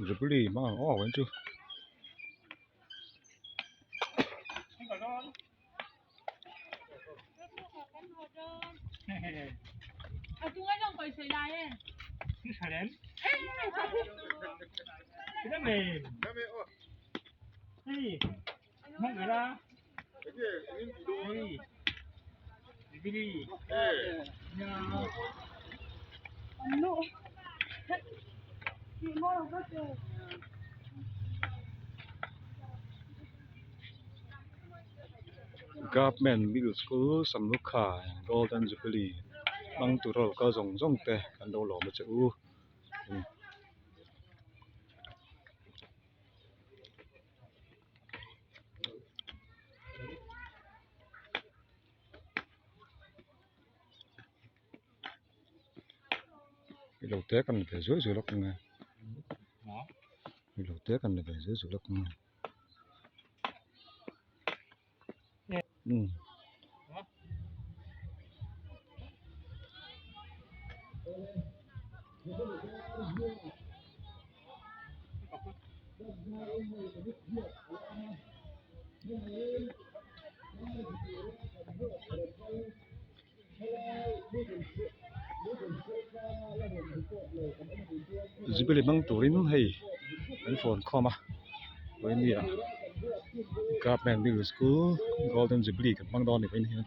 Jubilee hmang ang aw ang chu. Government Middle School Samlukha Golden Jubilee hmang tura lo kal zawng zawng te kan lo lawm a che u. Ilo te kan la ve zui zui lawk ang e ilo te kan la ve zui zui lawk ang e umm. Jubilee hmang turin hei an fawm khawm a vawinia government middle school golden jubilee kan hmang dawn a ni vawiin hian.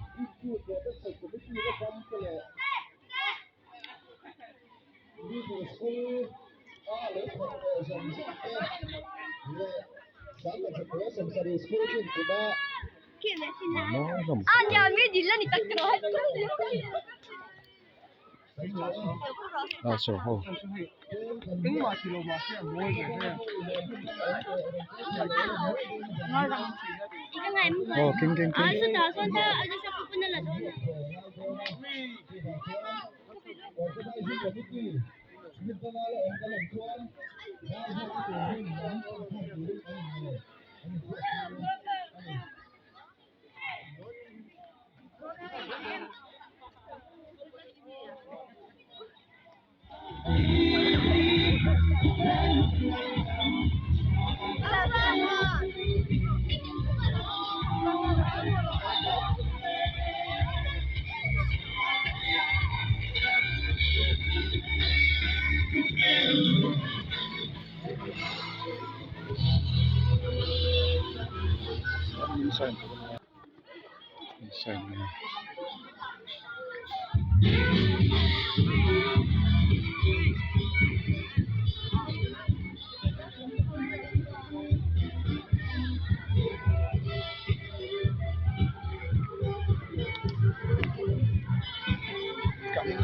A sawr ho. Aw king king king.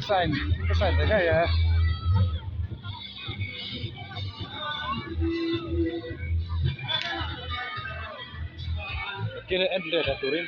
Sign ka sign ve ngei e. Kil en leh leh turin.